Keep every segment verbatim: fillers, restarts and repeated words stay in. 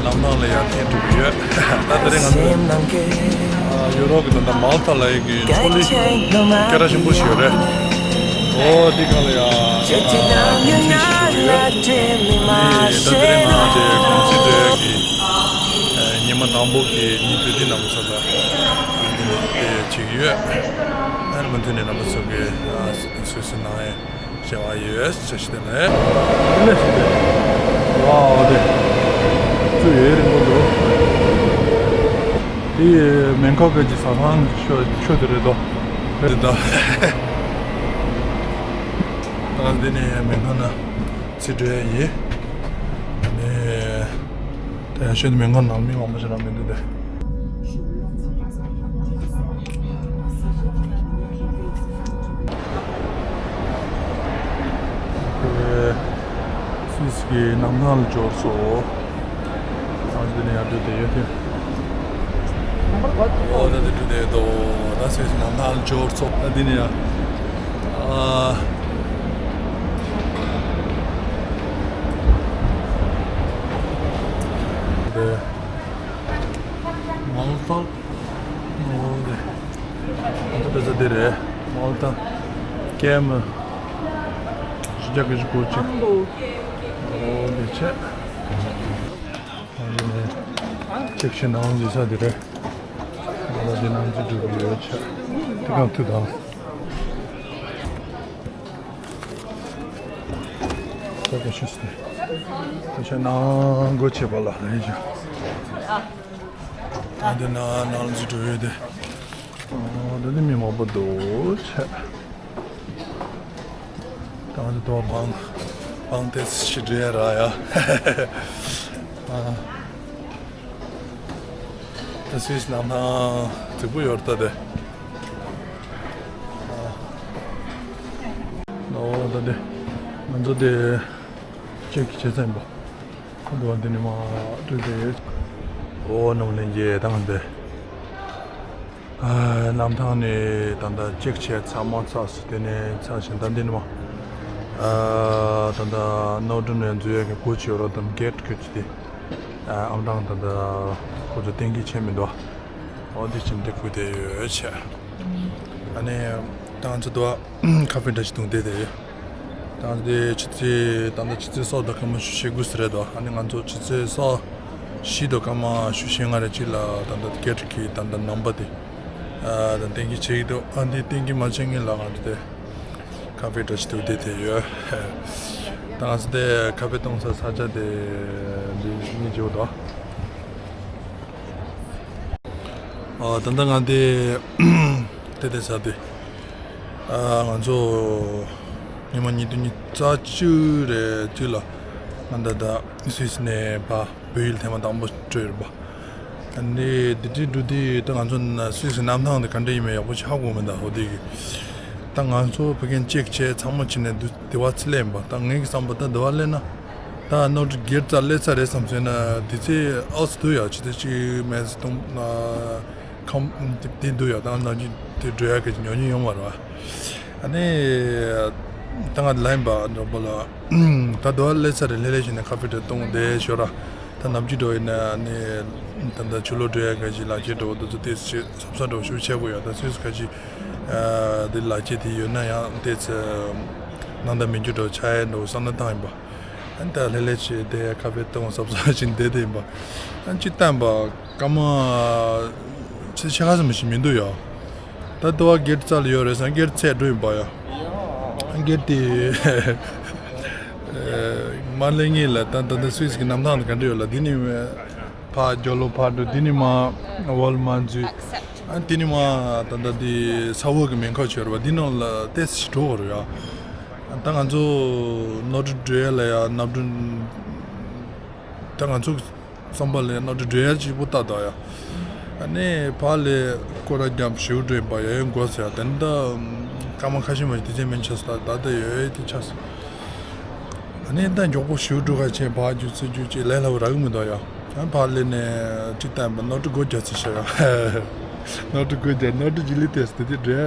ལམ་ནང་ལ་ཡར་འཐེན་འགྲོ་གི་ཡོད། ད་དེ་རིང་ང་ཚོ་ཨ་ཡུ་རོབ་ཀྱི་ད་ལྟ་མཱལ་ཏ་ལ་ཡི་གི་མཚོ་གླིང་སྐད་གྲགས་ཆེན་པོ་ཞིག་ཡོད་རེད། ཨོ་དེ་སྒང་ལ་ཡར་ཨ་འཐེན་ཞིག་འགྲོ་གི་ཡོད། ཨ་ནི་ད་དེ་རིང་ང་ཚོ་གངས་སྐྱིད་སྒྲོལ་ཡག་གི་ཨ་ཉི་མ་དང་པོ་གི་ཉིན་དུས་འདི་རྣམ་པ་ཚོ་ལ་འདི་ནས་དེ་བྱེད་ཀྱི་ཡོད། ཨ་ནི་མུ་མཐུད་ནས་རྣམ་པ་ཚོ་གི་ཨ་སུད་སི་ནང་ཡང་། བྱ་བ་ཡོད་ཟེར་ཞིག་དེ་ནས། དེ་ནས་ཞིག་དེ། ཝའོ་དེ། ཚུར་ཡོད་རིང་པོ་འདུག་དེ་མེང་ཁོ་གི་ཟ་ཁང་ཤོ་ཤོ་དེ་རེད་དོ། རེད་དོ། ད་འདི་ནས་མེང་ཁོ་ན་ཚུར་འགྲོ་ཡ་ཡིན། ཨ་ནི། དེ་ཡང་ཤོད་མི་ངོ་ནང་མི་མང་པོ་ཞིག་རང་མི་འདུག་སྟེ། དེ་སུད་སི་གི་གནམ་ཐང་ལ་འབྱོར་སོང་། ཨ་འདི་ནས་ཡར་འགྲོ་བསྡད་ཡོད་དེ། ཨོ་ད་འདི་འགྲོ་བསྡད་འདུག་ད་སུད་སི་གནམ་ཐང་ལ་འབྱོར་སོང་། ད་འདི་ནས་ཡར། ཨ། དེ། མཱལ་ཏ། ཨོ་དེ། ཨ་ད་དེ་ཚོ་དེ་རེད། མཱལ་ཏ། ཀེམ། བཞི་བརྒྱ་བཞི་བཅུ་གོ་གཅིག་ཨོ་དེ་བྱས། ཨ་དེ་ནས་ཅེག་ཤེ་ནང་འཛུལ་ས་དེ་རེད། ང་ལ་དེ་ནང་འཛུལ་འགྲོ་གི་ཡོད་བྱས། དེ་གང་ཐུག་དང་། ས་ག་ཤུ་སྟེ། ད་ཆ་ནང་སྒོ་ཕྱེ་བ་ལ་རེད་ཅིང་། ད་འདི་ན་ནང་ལ་འཛུལ་འགྲོ་ཡོད་དེ། ཨོ་ད་འདི་མི་མང་པོ་འདུག་བྱས། ད་འདི་དོ་བང་། བང་ཏེ་ཤི་འདྲེ་ར་ཡ། ཨ། ད་སུད་སི་ནང་ན་རྫིག་པོ་ཡོད་ད་དེ། ཨོ་ད་དེ་ང་ཚོ་དེ་ཅེག་བྱེད་ཚན་པོ་ད་འདི་ནི་མ་སྤྲོད་དེ་ཡོད། ཨོ་ནམ་ལེན་གྱི་ད་ང་དེ་གནམ་ཐང་ནས་ད་ལྟ་ཅེག་བྱས་ཚར་མ་ཚར་སུ་དེ་ནས་ཚར་བཞིན་ད་འདི་ནི་མ་ད་ལྟ་ནོར་ཌན་ནས་འཛུལ་ཡག་གི་སྒོ་ཕྱེ་རོགས་དང་གེ་ཊི་ཁུལ་གྱི་དེ། ཨ་ཨམ་གྲངས་ད་ལྟ་ཁོ་ཚོ་གཏན་འཁེལ་བྱས་མི་འདུག་ཨོ་འདི་ཕྱིན་ཏེ་ཁུ་དེ་ཡོད་ཆེ། ཨ་ནི་ད་ང་ཚོ་དུ་ཁ་ཧྥེ་འདྲ་ཞིག་འཐུང་བསྡད་དེ་ཡོད། ད་ང་ཚོ་དེ་ཆུ་ཚོད་ད་ལྟ་ཆུ་ཚོད་སོགས་དང་སྐར་མ་ཞེ་དགུ་ཟེར་རེད་དོ། ཨ་ནི་ང་ཚོ་ཆུ་ཚོད་སོགས་བཞི་དང་སྐར་མ་ཞེ་ལྔ་རེ་གཅིག་ལ་ད་ལྟ་གེ་ཊི་གི་ད་ལྟ་ནམ་པ་དེ་ཨ་ད་གཏན་འཁེལ་བྱེད་ཀྱི་འདུག་ཨ་འདི་གཏན་འཁེལ་མ་བྱེད་སྔོན་ལ་ང་ཚོ་དེ། ཁ་ཧྥེ་འདྲ་ཞིག་འཐུང་བསྡད་དེ་ཡོད། ད་ང་ཚོ་དེ་ཁ་ཧྥེ་བཏུང་ས་ས་ཆ་དེ་འདི་གཉིས་བྱེད་དོ། ཨ་ད་ལྟ་ང་དེ་དེ་དེ་ས་དེ་ཨ་ང་ཚོ་ཉི་མ་ཉིས་སྟོང་ཉི་ཤུ་རྩ་གཅིག་རེད་དུས་ལ་ང་ད་ལྟ་སུད་སི་ནས་ཕར། བོད་ཡུལ་ཐེངས་མ་དང་པོ་སྤྲོད་ཡོད་པ། ཨ་ནི་འདི་འདྲའི་འགྲོ་དུས་ད་ང་ཚོ་ན་སུད་སི་གནམ་ཐང་དེ་ག་འདྲ་ཡིན་མིན་ཡག་པོ་ཧ་གོ་མི་འདུག་འོ་དེ་གི། ད་ང་ཚོ་བོད་རྒན་ཅེག་བྱས་ཚང་མ་བྱས་ནས་འདུ་དེ་བ་ཚི་ལེན་པ་ད་ངའི་གི་བསམ་པ་ད་དེ་བ་སླེབས་ན། ད་ནོར་འཁྲུལ་སྒེར་རྩ་སླེབས་ཚར་རེད་བསམ་སོང་ན་དེ་ཚེ་ཨོ་སི་འདུག་ཡ་ཆུ་ཚོད་གཅིག་མེད་ཚེ་སྟོང་ཁམས་དེ་འདུག་ཡ་ད་ནང་གི་དེ་འགྲོ་ཡ་གི་ཉོ་ཉོ་ཡོང་བ་རེད་བ། ཨ་ནི། ད་ང་ལན་པ་འགྲོ་པ་ལ། ད་དུ་ལེ་ཚ་རེ་ལེ་ལེ་ཞིག་ནས་ཁ་ཧྥེ་དེ་བཏུང་བསྡད་ཞོར་ར། ད་ནམ་རྒྱུན་འགྲོ་ཡིན་ན་ནི། ད་ད་ཆུ་ལོག་འགྲོ་ཡ་ག་ཞིག་ལག་ཁྱེར་འགྲོ་དུ་ཚོ་དེ་ཞིག་སོབ་སོབ་འགྲོ་ཞུ་བྱེད་དགོས་ཡ་ད་སུད་སི་ག་ཞིག་དེ་ལག་ཁྱེར་དེ་ཡོད་ན་ཡང་དེ་ཚེ། ནང་ད་མི་རྒྱུ་འགྲོ་ཆ་ཡ་འགྲོ་བསམ་ན་ཐང་ཡིན་པ། ཨ་ནི་ད་ལེ་ལེ་ཞིག་དེ་ཁ་ཧྥེ་བཏུང་སོབ་སོབ་ཞིག་བསྡད་དེ་ཡིན་པ། ཨ་ནི་ཅི་བཏང་པ། སྐར་མ། ཆེ་ཆེ་ཁ་ཙམ་ཞིག་མི་འདུག་ཡ། ད་ལྟ་བ་སྒེར་རྩ་ལ་ཡོད་རེད་ཟེར་ན་སྒེར་ཚད་འགྲོ་ཡིན་པ་ཡ། སྒེར་དེ། མ་ལེ་ངེས་ལ་ད་ད་ལྟ་སུད་སི་གི་གནམ་ཐང་དུ་ག་འདྲ་ཡོད་ལ་འདི་ནི། ཕ་རྒྱོ་ལོ་ཕ་འགྲོ་འདི་ནི་མ། ཝོལ་མ་འཛུལ། ཨ་འདི་ནི་མ། ད་ལྟ་འདི་ས་འོག་གི་མེ་འཁོར་ཆེ་རུ་བ་འདི་ནང་ལ་ཏེ་སི་འགྲོ་བ་རུ་ཡ། ད་ང་ཚོ་ནོར་འཁྲུལ་འགྲོ་ཡ་ལ་ཡ་ནབ་འགྲོ། ད་ང་ཚོ། བསམ་པ་ལས་ནོར་འཁྲུལ་འགྲོ་ཡ་གཅིག་པུ་ལྟ་དོ་ཡ། ཨ་ནི་ཕར་ལས་སྐོར་ར་རྒྱབ་ཞིའུ་འགྲོ་ཡིན་པ་ཡ་ཡོད་དགོས་ཟེར་ཡ་དེ་འདྲ་སྐར་མ་ཁ་ཤས་མ་ཞིག་དེ་ཚེ་མིན་ཆགས་སོང་ད་ད་ལྟ་ཡོད་ཡོད་དེ་ཆགས་སོང་། ཨ་ནི་ད་མགྱོགས་པོ་ཞིའུ་འགྲོ་ཁ་ཆེ་ཕར་རྒྱུ་ཚུར་རྒྱུ་ཅིག་ལས་སླ་བོ་རག་གི་མི་འདུག་ཡ། ཨ་ཕར་ལས་ནས་ཅིག་བསྟན་པ་ནོར་འཁྲུལ་སྒོ་རྒྱག་ཚུལ་ཤོད་ཡ། ནོར་འཁྲུལ་སྒོ་རྒྱག་ནོར་འཁྲུལ་ཇི་ལི་ཏེས་དེ་དེ་འདྲ་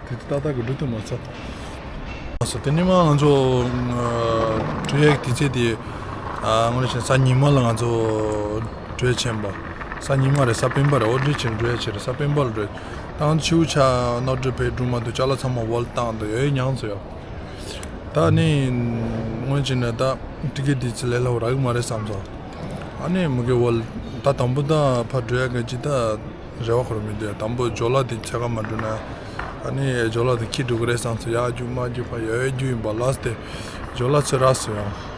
དེ་དེ་ཏག་ཏག་གི་འགྲོ་ཐུབ་མ་སོང་། སོ་དེ་ནི་མ་ང་ཚོ་འགྲོ་ཡག་དུས་ཚོད་དེ་ ཨ་དངོས་གནས་བྱས་ན་གཟའ་ཉི་མ་ལ་ང་ཚོ་བྲོས་ཕྱིན་པ། གཟའ་ཉི་མ་རེད། གཟའ་སྤེན་པ་རེད། འོ་འདྲ་བྱས་ནས་བྲོས་ཕྱིན་རེད། གཟའ་སྤེན་པ་ལ་བྲོས། ད་ང་ཚོ་ཕྱི་དྲོ་ཆ་ནོར་འཁྲུལ་ཕེབས་འགྲོ་མ་ཐུབ། ཅ་ལག་ཚང་མ་འོག་ལ་བཏང་འདུག་ཡོད་མྱངས་སོང་ཡ། ད་ནི་དངོས་གནས་བྱས་ན་ད་ཊི་ཀེ་ཊི་དེ་ཚོ་ལས་སླ་པོ་རག་གི་མ་རེད་བསམ་སོང་། ཨ་ནི་མུ་གེ་འོག་ལ་ད་དང་པོ་ད་ཕར་བྲོས་ཡ་གི་ཅི་ད། རེ་བ་འཁོར་མི་འདུག་དང་པོ་ཇོ་ལ་དེ་ཆ་ག་མ་འགྲོ་ན། ཨ་ནི་ཇོ་ལ་དེ་ཁྱི་འགྲོ་གི་རེད་བསམ་སོང་། ཡར་རྒྱུག་མར་རྒྱུག་ཕར་ཡར་རྒྱུག་ཡིན་པ་ལགས་ཏེ། ཇོ་ལ་ཚོ་རག་སོང་ཡང་།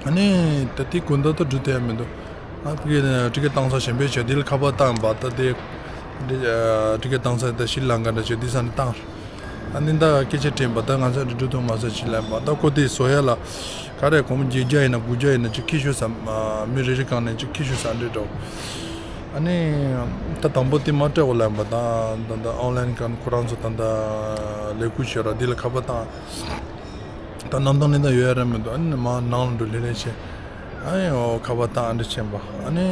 ཨ་ནི་ད་དེ་དགོང་དག་ད་འགྲོ་ཐུབ་ཡ་མི་འདུག་ཨ་ཕ་གི་ཊི་ཀེ་ཊི་བཏང་ས་གཞན་པ་བྱས་དེ་ལ་ཁ་པར་བཏང་བ་ད་དེ། ཊི་ཀེ་ཊི་བཏང་ས་ད་ཤྲི་ལང་ཀ་འདྲ་བྱས་དེ་ས་ནས་བཏང་། ཨ་ནི་ད་སྐད་ཆ་དྲིས་པ་ད་ང་ཚོ་འགྲོ་ཐུབ་མ་སོང་ཅི་ལབ་པ། ད་ཁོ་དེ་བཟོ་ཡ་ལ་ག་རེ་སྒོར་མོ་བརྒྱད་བརྒྱ་ཡིན་ན་དགུ་བརྒྱ་ཡིན་ན་ཅིག་ཁྱི་ཤོར་ས། མི་རེ་རེ་གང་ནས་ཅིག་ཁྱི་ཤོར་ས་འདྲ་འདྲ་བོ། ཨ་ནི་ད་དང་པོ་དེ་མ་སྤྲད་གོ་ལབ་པ། ད་ད་ད་ཨོན་ལན་གང་ཁོ་རང་ཚོ་ད་ད་ལས་ཁུར་བྱེད་ར་དེ་ལ་ཁ་པར་བཏང་། ད་གནམ་ཐང་ནས་ད་ཡོད་ཡ་ར་མི་འདུག་ཨ་ནི་མར་ནང་ལ་འགྲོ་ལེ་ལེ་བྱས། ཨ་ནི་ཁ་པར་བཏང་ཨ་འདྲ་བྱས་པ། ཨ་ནི་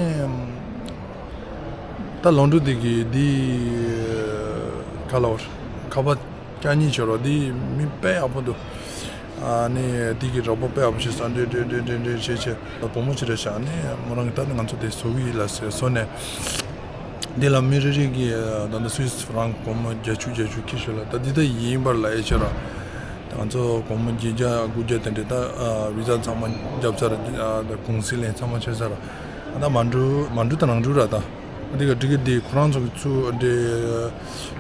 ད་ལོ་འགྲོ་དེ་གི་དེ་ག་ལ་བར་ཁ་པར་རྐྱང་གཉིས་བྱེད་རོགས། འདི་མི་དཔེ་ཡག་པོ་འདུག་ཨ་ནི་འདི་གི་རོགས་པ་དཔེ་ཡག་པོ་བྱེད་སོང་། འདྲེ་འདྲེ་འདྲེ་འདྲེ་འདྲེ་བྱེད་བྱེད་བུ་མོ་ཅིག་རེད་ཤག་ཨ་ནི་མོ་རང་གི་ད་ནི་ང་ཚོ་དེ་བཟོ་གི་ཡིན་ལ་ཟེར་བཟོ་ནས། འདི་ལ་མི་རེ་རེ་གི་ད་ལྟ་སུད་སི་ཧྥ་རན་སྒོར་མོ་བརྒྱད་ཅུ་བརྒྱད་ཅུ་ཁྱི་ཤོར་ལ། ད་འདི་ད་ཡིན་པར་ལ་ཨེ་ཆེ་ར། ད་ང་ཚོ་སྒོར་མོ་བརྒྱད་བརྒྱ་དགུ་བརྒྱ་དེ་འདྲས་ད་བི་ཛ་ཚང་མ་བརྒྱབ་ཚར། ད་གུང་སེང་ལེན་ཚང་མ་བྱས་ཚར། ད་མ་འགྲོ་མ་འགྲོ་ད་རང་འགྲོ་ར་ད། འདི་ག་འགྲིག་གི་འདི་ཁོ་རང་ཚོ་གི་ཚུར་འདི་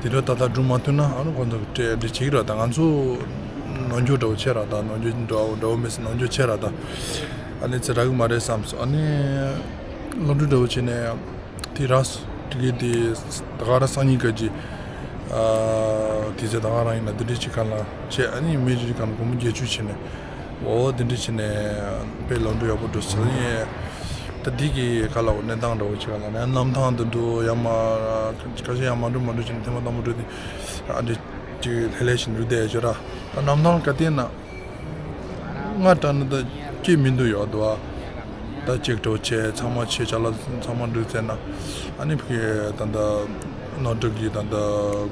དེ་འདྲ་ཏག་ཏག་འགྲུབ་མ་ཐུབ་ན་ཨ་ནི་ཁོ་ཚོ་གི་སྤྲད་འདི་བྱེད་ཀྱི་ར། ད་ང་ཚོ་ནོར་འཁྲུལ་འདྲ་བོ་བྱས་ར། ད་ནོར་འཁྲུལ་འདྲ་བོ་འདྲ་བོ་མེད་ས་ནོར་འཁྲུལ་བྱས་ར། ད་ཨ་ནི་ཚེ་རག་གི་མ་རེད་བསམ་སོང་། ཨ་ནི་སློབ་ཕྲུག་འདྲ་བོ་བྱས་ནས་དེ་རག་སོང་། འགྲིག་གི་འདི་ད་ག་རང་སང་ཉིན་ག་ཅི་དེ་ཚེ་ད་ག་རང་ཡིན་ན་འདི་འདྲ་ཅིག་ག་ལ་བྱས། ཨ་ནི་མི་རེ་རེ་ག་ལ་སྒོར་མོ་བརྒྱད་ཅུ་བྱས་ནས། འོ་དེ་འདྲ་བྱས་ནས་དཔེ་ལོ་འགྲོ་ཡག་པོ་འགྲོ་སོང་ཡས། ད་འདི་གི་ག་ལ་འོ་གནས་སྟངས་འདྲ་བོ་ཅིག་ག་ལ་ནས་གནམ་ཐང་དུ་འགྲོ་ཡ་མ། ཁ་ཤས་ཡ་མ་འགྲོ་མ་འགྲོ་བྱས་ནས་ཐེངས་མ་དང་པོ་འགྲོ་དེ་ཨ་འདྲ་ཅིག་ལྷེ་ལྷེ་ཞིག་འགྲོ་བསྡད་ཡོད་ར། ད་གནམ་ཐང་ག་དེ་ན་ང་དྲན་ན་ད་སྐྱིད་མི་འདུག་ཡོད་དོ། ད་ཅིག་འགྲོ་བྱས་ཚང་མ་བྱས་ཅ་ལག་ཚང་མ་འགྲོ་ཚར་ན་ཨ་ནི་ཕ་གི་ད་ད་ནོར་འཁྲུལ་གྱི་ད་ད་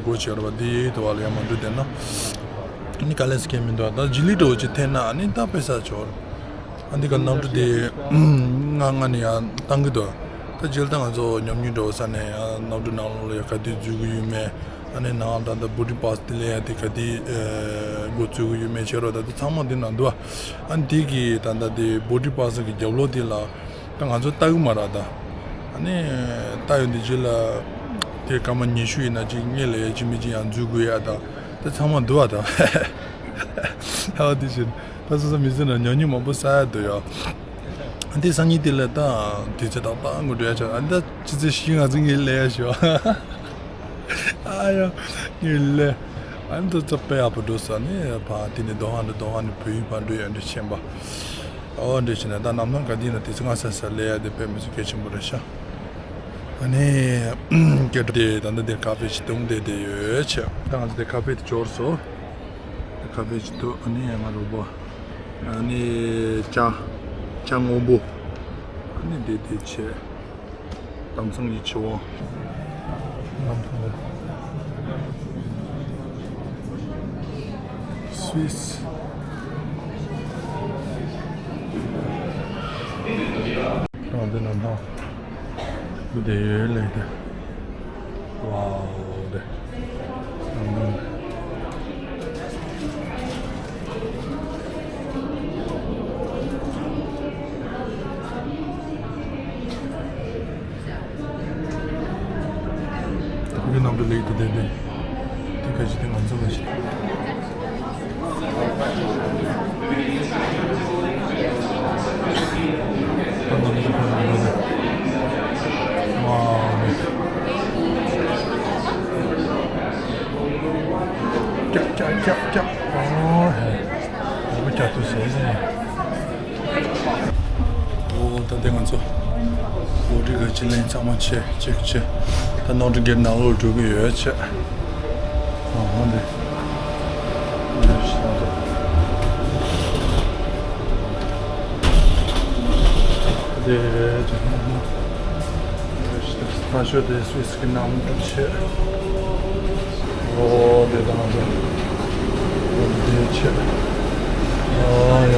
སྒོ་ཕྱེ་ར་བ་འདི་ཡིད་དུ་བ་ལ་ཡ་མ་འགྲོ་བསྡད་ན། ཨ་ནི་དཀའ་ལས་སྐྱེ་མི་འདུག་ད་རྗེས་ལུས་འདྲ་བོ་ཅིག་ཐེབས་ན་ཨ་ནི་ད་དཔེ་ས་ཆོར། ཨ་འདི་ག་གནམ་གྲུ་དེ་ང་ང་ནས་ཡང་བཏང་གི་འདུག་ད་རྗེས་ལ་ད་ང་ཚོ་ཉམས་མྱོང་འདྲ་བོ་ས་ནས་ཡང་གནམ་གྲུ་ནང་ལོགས་ལ་ཡ་ག་དུས་འཛུལ་གི་ཡོད་མེད། ཨ་ནི་ནང་ད་ལྟ་བོར་ཌིང་པཱ་སི་དེ་ལས་ཡ་དེ་ག་དུས་སྒོ་འཛུལ་གི་ཡོད་མེད་བྱེད་རོགས། ད་དེ་ཚང་མ་འདི་ནང་འདུག་ཨ་ནི་དེ་གི་ད་ལྟ་དེ་བོར་ཌིང་པཱ་སི་གི་རྒྱབ་ལོགས་དེ་ལ། ད་ང་ཚོ་ལྟ་གི་མ་རེད་ད། ཨ་ནི་ལྟ་ཡོང་དུས་རྗེས་ལ་དེ་སྐར་མ་ཉི་ཤུ་ཡིན་ན་ཅིག་སྔོན་ལ་ཡ་ཅིག་མི་ཅིག་ཡང་འཛུལ་དགོས་ཡ་ད། ད་ཚང་མ་འདུག་བ་ད། ཨ་དེ་བཞིན་ད་སོ་སོ་མི་ཚེ་ནང་ཉམས་མྱོང་མང་པོ་བསགས་ཡ་འདུག་ཡ། ཨ་དེ་སང་ཉིན་དེ་ལ་ད་དུས་ཚོད་ཏག་ཏག་ངོ་འགྲོ་ཡ་ཆགས། ཨ་ནི་ད་ཆུ་ཚོད་བཞི་ལྔ་ཙམ་ངས་སླེབས་ཡ་ཞོག་ཨ་ཡ་ངས་སླེབས། ཨ་ནི་ད་ཙག་པའི་ཨ་ཕོ་འགྲོ་ས་ནས་ཕ་དེ་ནས་རྡོ་ཧང་འགྲོ་རྡོ་ཧང་ནས་བོད་ཡིག་ཕར་འགྲོ་ཡ་འདྲ་ཆེན་པ། ཨོ་འདྲ་བྱས་ནས་ད་གནམ་ཐང་ག་དུས་ན་དེ་ཚོ་ང་ས་ས་ལས་ཡ་དེ་དཔེ་མི་སྲིད་གལ་ཆེན་པོ་རེད་ཤག་ཨ་ནི་སྐད་འགྲོ་དེ་ད་ལྟ་དེ་ཁ་ཧྥེ་ཞིག་བཏུང་བསྡད་བསྡད་ཡོད་ཆེ། ད་ང་ཚོ་དེ་ཁ་ཧྥེ་དེ་འབྱོར་སོང་། ཁ་ཧྥེ་ཞིག་བཏུང་། ཨ་ནི་ང་རོགས་པ་ཨ་ནི་ཇ་ཇ་སྔོན་པོ་ཨ་ནི་དེ་དེ་བྱས། དམ་སང་གི་ཆུ་བོ། སུད་སི། ཁྱོད་འདི་ན་ན། འདི་ཡོད་ལེ་དེ། ཝའོ་དེ། ད་ཕ་གི་གནམ་གྲུ་ལེགས་དེ་བསྡད་དེ། དེ་ག་ཅི་དེ་ང་ཚོ་ག་ཅི། ད་གནམ་གྲུ་ཕར་ལ་འགྲོ་དེ། ཝའོ་དེ། ཀྱག་ཀྱག་ཀྱག་ཀྱག་ཨོ་ཧེ། ཨོ་ཀྱག་ཏུ་ཟེར་ཟེར། ཨོ་ད་ལྟ་ང་ཚོ་བོ་ཊི་ག་ཅི་ལེན་ཚང་མ་ཆེ་ཅིག་ཆེ། ད་ནོར་ཊི་གེ་ཊི་ནང་ལོགས་འགྲོ་གི་ཡོད་ཆེ། ཨོ་འདི་འདི་ཆེ། ད་ཤོད་དེ་སུད་སི་གི་ནང་དུ་ཆེ། ཨོ་དེ་དང་དེ་དེ་ཆེ། ཨ་ཡ།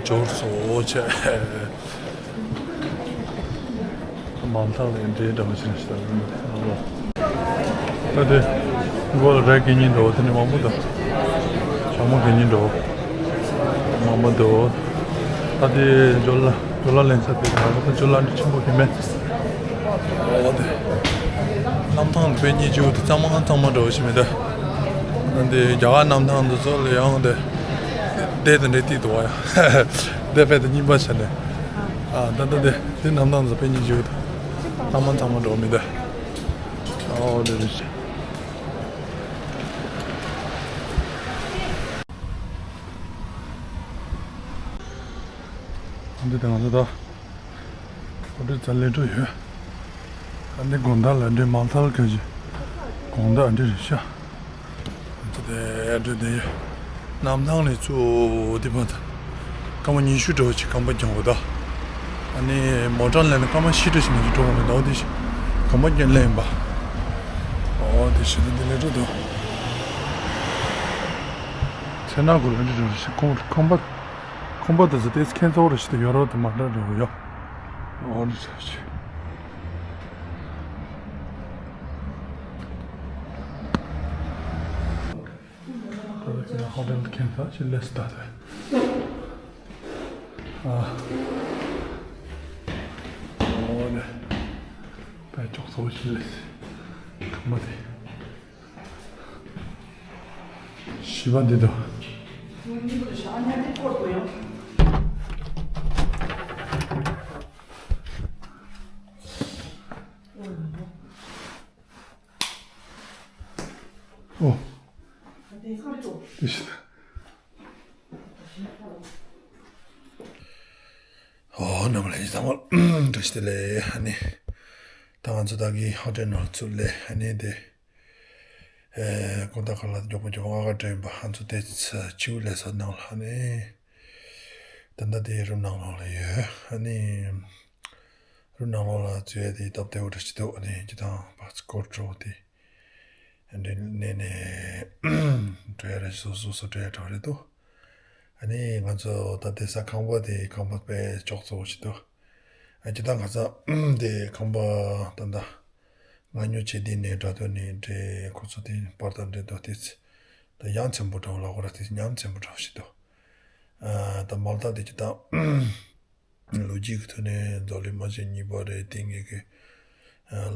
འབྱོར་སོང་བྱས། མང་ཐང་ལ་འདྲེ་འདྲ་བ་ཞིག་ཞིག་ལ། ད་དེ་མགོ་ལ་རས་གད་སྙིགས་འདྲ་བོ་དེ་ནི་མང་པོ་འདུག་ཇོ་མོ་གད་སྙིགས་འདྲ་བོ་མང་པོ་འདུག་ད་དེ་ཇོ་ལ་ཇོ་ལ་ལེན་ས་དེ་ག་ད་ཇོ་ལ་འདྲ་ཆེན་པོ་གི་མེད། འོ་དེ། གནམ་ཐང་དུ་དཔེ་སྙིང་རྗེ་པོ་དེ་གཙང་མ་གཙང་མ་འདྲ་བོ་ཞིག་མི་འདུག་འདི་རྒྱ་གར་གནམ་ཐང་དུ་ཚོ་ལ་ཡང་དེ། བསྡད་དེ་འདྲ་ཏིག་འདུག་བ་ཡ། བསྡད་པའི་དེ་རྙིང་པ་བྱས་ནས། ཨ་ད་ལྟ་དེ་དེ་གནམ་ཐང་དུ་དཔེ་སྙིང་རྗེ་པོ་དེ། གཙང་མ་གཙང་མ་འདྲ་བོ་མི་འདུག་འོ་དེ་རེད། འདི་དང་ང་ཚོ་ད། ཨོ་ཏོ་རྩ་ལེན་འགྲོ་ཡོད། ཨ་ནི་དགོང་དག་ལ་འདྲེ་མང་ཐལ་ག་ཅི། དགོང་དག་འདྲེ་རེད་ཤག་ཨ་ཙི་དེ་འདྲེ་དེ་ཡོད། གནམ་ཐང་ནས་ཚུར་འདི་བར་དུ། སྐར་མ་ཉི་ཤུ་འགྲོ་ཅིག་གམ་པ་རྒྱག་དགོས་ད། ཨ་ནི་མོ་ཊ་ལེན་ན་སྐར་མ་བཞི་འགྲོ་ཞིག་མ་ཞིག་འགྲོ་དགོས་མེད་ད་འོ་དེ་ཞིག་གམ་པ་རྒྱག་ལེན་པ། ཨོ་དེ་ཞིག་ད་འདི་ལས་འགྲོ་འདུག་ཚེ་ན་གོ་ལ་འདྲེ་འགྲོ་ཞིག་ཁོང་ཁང་པ། ཁང་པ་དེ་ཚོ་ཏོག་ཙམ་ཁྱད་མཚར་པོ་རེད་ཤག་ཏེ་ཡོ་རོབ་དང་མ་འདྲ་འདྲ་བོ་ཡོད། འོ་ནི་ཟེར་ཞིག་ད་ལྟ་ཁྱེད་རང་ཧོ་ཊེལ་ཁེངས་ས་ཞིག་སླེབས་སོང་ད་དེ། ཨ། འོ་ནི། དཔེ་ཅོག་ཙེ་ཞིག་སླེབས་སོང་། ཁང་པ་དེ། བཞི་པ་འདི་དང་། ཨོ། དེ་བཞི། ཨོ་རྣམ་པ་ལྷན་རྒྱས་ཚང་མ་བཀྲ་ཤིས་བདེ་ལེགས། ཨ་ནི། ད་ང་ཚོ་ད་གིན་ཧོ་ཊེལ་ནང་ཚུར་སླེབས། ཨ་ནི་དེ། ཨེ། དགོང་དག་ཁ་ལག་མགྱོགས་པོ་མགྱོགས་པོ་ང་ག་འདྲ་ཡིན་པ་ང་ཚོ་དེ་ཚོ་བྱིའུ་ལས་ས་ནང་ལ་ནི། ད་ལྟ་དེ་རུམ་ནང་ལོགས་ལ་ཡོད། ཨ་ནི། རུམ་ནང་ལོགས་ལ་འཛུལ་ཡ་དེ་སྟབས་བདེ་བོ་འདྲ་ཞིག་འདུག་ཨ་ནི་སྤྱིར་བཏང་བག་ཚ་སྐོར་འགྲོ་དེ། འདྲ་ནས་ནས། འགྲོ་ཡ་རེད། སོ་སོ་སོ་འགྲོ་ཡ་འདྲ་རེད་འདུག་ཨ་ནི་ང་ཚོ་ད་ལྟ་ས་ཁང་པ་དེ་ཁང་པ་དཔེ་ཅོག་ཙེ་བོ་ཞིག་འདུག་ཨ་སྤྱིར་བཏང་ཁ་སང་དེ་ཁང་པ་ད་ལྟ། ང་ཉོ་བྱེད་དེ་ནས་དྲ་ཐོག་ནས་འདྲེ་ཁོ་ཚོ་དེ་པར་དང་འདྲེ་དོ་དེ་ཚེ། ད་ཡ་མཚན་པོ་འདྲ་བོ་ལ་ཧོ་ར་དེ་ཚེ་ཉམས་མཚན་པོ་འདྲ་བོ་ཞིག་འདུག་ཨ་ད་མ་ལྟ་དེ་ཅི་ད། ལོ་རྒྱུས་ཀྱི་ཐོག་ནས་འཛམ་གླིང་མ་ཆེན་གཉིས་པ་རེད། དེ་ངེད་ཀྱི་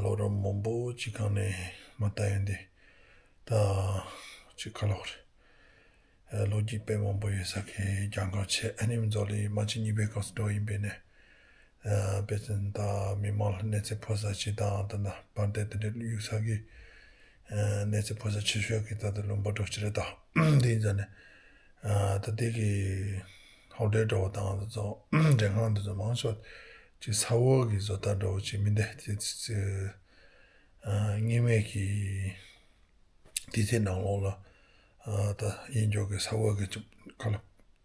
ལོ་རབས་མང་པོ་ཅིག་གང་ནས་མ་ལྟ་ཡོང་དེ། ད་ཅིག་ག་ལ་ཧོ་རེད། ལོ་རྒྱུས་དཔེ་མང་པོ་ཡོད་ས་གི་རྒྱ་གར་ཆེ་ཨ་ནི་འཛམ་གླིང་མ་ཆེན་གཉིས་པའི་སྐབས་སུ་འགྲོ་ཡིན་པས་ནས། དཔེ་ཅན་ད་མི་མང་ལ་གནས་ཚུལ་ཕོ་ས་ཅི་དང་ད་ན་བར་དེ་དེ་འདྲའི་གཡུག་ས་གི་གནས་ཚུལ་ཕོ་ས་ཆེ་ཤོས་ཀྱི་ད་ད་ལུང་པ་འགྲོ་ཆེ་རེད་ད། དེ་ཡིན་ཙང་ནས་ད་དེ་གི་ཧོ་ཊེལ་འགྲོ་བ་དང་དེ་ཚོ་འདྲེན་ཁང་དེ་ཚོ་མང་ཤོས་ཅིག་ས་འོག་གི་བཟོ་ལྟ་འདྲ་བོ་ཅིག་མི་འདུག་དེ་ཚོ་ཚོ་སྔོན་མའི་གི་དེ་ཚེ་ནང་ལོགས་ལ། ཨ་ད་ཡིན་འཇོག་གི་ས་འོག་གི་ཅུ་ཁ་ལ་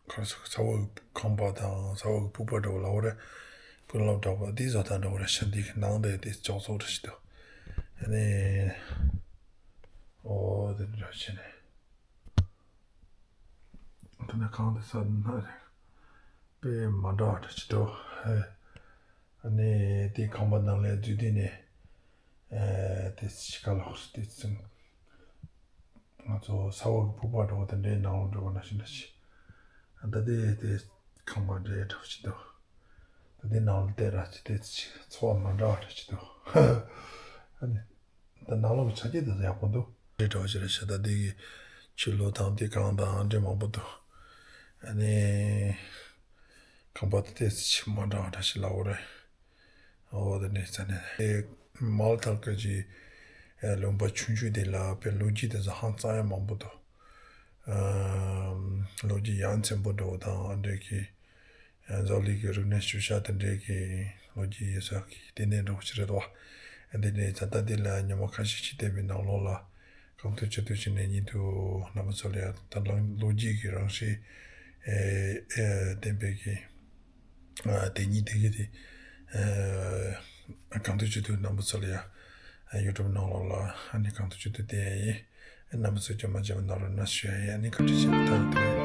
ཁ་ས་འོག་གི་ཁང་པ་དང་ས་འོག་གི་ཕུག་པ་འདྲ་བོ་ལ་འོ་རེ། ཕུག་ལམ་འདྲ་བོ་དེ་བཟོ་ལྟ་འདྲ་བོ་རེ་ཤ་འདི་གི་ནང་དེ་དེ་ཅོག་ཙེ་རེ་ཞིག་འདུག་ཨ་ནི། ཨོ་དེ་འདྲ་བྱས་ནས། ད་ནི་གང་དེ་ས་ན་རེ། དཔེ་མ་འདྲ་བ་འདྲ་ཞིག་འདུག་ཨ་ནི་དེ་ཁང་པ་ནང་ལ་འཛུལ་དུས་ནས། ཨེ་དེ་ཅི་ག་ལ་ཧོ་སི་དེ་ཚིང་། ང་ཚོ་ས་འོག་གི་ཕུག་པ་འགྲོ་བ་དེ་འདྲའི་ནང་ལ་འགྲོ་བ་ན་ཤི་འདྲ་ཤི། ད་དེ་དེ་ཁང་པ་འདྲའི་གྲབས་ཅི་འདུག་ད་དེ་ནང་ལ་བལྟས་ར་ཅི་དེ་ཅི་འཚོ་བ་མ་འདྲ་བ་འདྲ་ཅི་འདུག་ཨ་ནི། ད་ནང་ལོགས་ཆ་རྐྱེན་དེ་ཚོ་ཡག་པོ་འདུག་དེ་འདྲ་བ་ཅི་རེད་ཤི། ད་དེ་གི་ཆུ་ལོ་དང་དེ་གང་དང་འདྲ་མང་པོ་འདུག་ཨ་ནི། ཁང་པ་དེ་དེ་ཅི་མ་འདྲ་བ་འདྲ་ཤི་ལ་འོ་རེད། འོ་དེ་ནས་ཙ་ནས་དེ་མལ་ཐང་གི་ལུང་པ་ཆུང་ཆུང་དེ་ལ་དཔེ་ལོ་རྒྱུས་དེ་ཚོ་ཧང་སང་ཡ་མང་པོ་འདུག་ཨ་ལོ་རྒྱུས་ཡ་མཚན་པོ་འདྲ་བོ་དང་ཨ་འདྲས་ཀྱི་འཛམ་གླིང་གི་རིག་གནས་ཤུལ་བཞག་དེ་འདྲས་ཀྱི་ལོ་རྒྱུས་ཡོད་ས་གི་ལྟེ་གནས་འདྲ་བོ་ཞིག་རེད་དོ། དེ་ནས་ད་ལྟ་དེ་ལ་ཉི་མ་ཁ་ཤས་ཤིག་བསྡད་པའི་ནང་ལོགས་ལ་གང་ཐུབ་ཅི་ཐུབ་བྱས་ནས་ཉིན་དུ་རྣམ་པ་ཚོ་ལ་ཡང་ད་ལོ་ལོ་རྒྱུས་ཀྱི་རང་བཞིན་ཨེ་ཨེ་ལྡན་པའི་གི་ཨ་དེ་ཉིད་དེ་གི་དེ་ཨ་གང་ཐུབ་ཅི་ཐུབ་རྣམ་པ་ཚོ་ལ་ཡང་ཡུ་ཊུབ་ནང་ལོགས་ལ་ཨ་ནི་གང་ཐུབ་ཅི་ཐུབ་བསྟན་ཡ་ཡིན། རྣམ་པ་ཚོས་ཀྱང་མ་བརྗེད་པ་གནང་རོགས་གནང་ཞུ་ཡ་ཡིན། ཨ་ནི་བཀའ་དྲིན་ཆེ། ད་དེ།